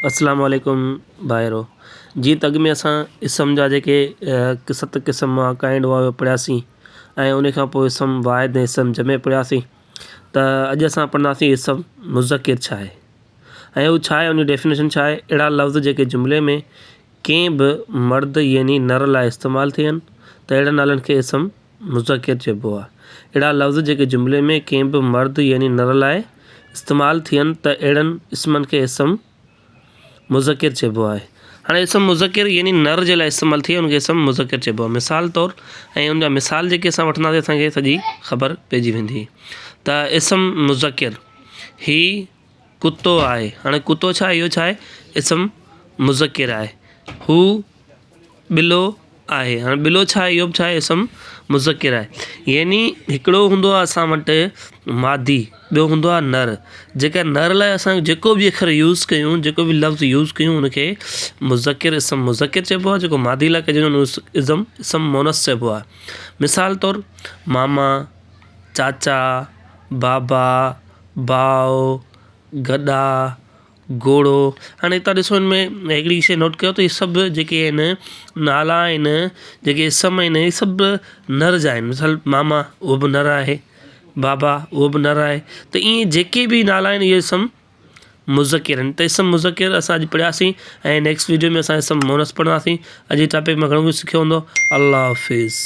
اسلام عليڪم ڀائرو جيئن ته اڳ ۾ اسان اسم جا جيڪي ست قسم هئا ڪائنڊ هئا اهي پڙهياسين ۽ ان کان پوء اسم واحد ۽ اسم جمع پڙهياسين ته اڄ اسان پڙهنداسين اسم مذڪر ڇا آهي ۽ هو ڇا آهي ان جي ڊيفينيشن ڇا آهي اهڙا لفظ جيڪي جملي ۾ ڪنهن به مرد يعني نر لاء استعمال ٿين ته اهڙن نالن کي اسم مذڪر چئبو آهي. اهڙا لفظ جيڪي جملي ۾ ڪنهن به مرد يعني نر لاء استعمال ٿين ته اهڙن اسمن کي اسم مذڪر چئبو آهي. هاڻي اسم مذڪر يعني نر جي لاء استعمال ٿئي ان کي اسم مذڪر چئبو آهي. مثال طور ۽ ان جا مثال جيڪي اسان وٺنداسين اسان کي سڄي خبر پئجي ويندي ته اسم مذڪر هي ڪتو آهي. هاڻي ڪتو ڇا آهي؟ اهو ڇا آهي؟ اسم مذڪر آهي. هو ٻلو آهي. هاڻي ٻلو ڇا آهي؟ اهو به ڇا آهي؟ اسم مذڪر آهي. يعني هڪڙو هوندو آهي اسان وٽ مادي ٻيو هوندو آهي نر. جيڪا نر لاء اسان جيڪو به اکر يوز ڪيون جيڪو به لفظ يوز ڪيون ان کي مذڪر اسم مذڪر چئبو آهي جيڪو مادي لاء ڪجي ان ازم اسم مونث چئبو آهي. مثال طور ماما، چاچا، بابا، ڀاء، گڏا، گهوڙو، هاڻي هتان ڏسو هن ۾ هڪڙي شيء نوٽ ڪيو ته هي سڀ جيڪي آهن نالا آهن جيڪي اسم آهن هي سڀ نر جا آهن مثال ماما اهو به نر آهي بابا اهو به نر آهي ته ائين جيڪي به نالا آهن اهي اسم مذڪر آهن ته اسم مذڪر اسان اڄ پڙهياسين ۽ نيڪسٽ ويڊيو ۾ اسان اسم مونث پڙهنداسين اڄ جي ٽاپڪ ۾ گهڻو ڪجهه سکيو هوندو الله حافظ.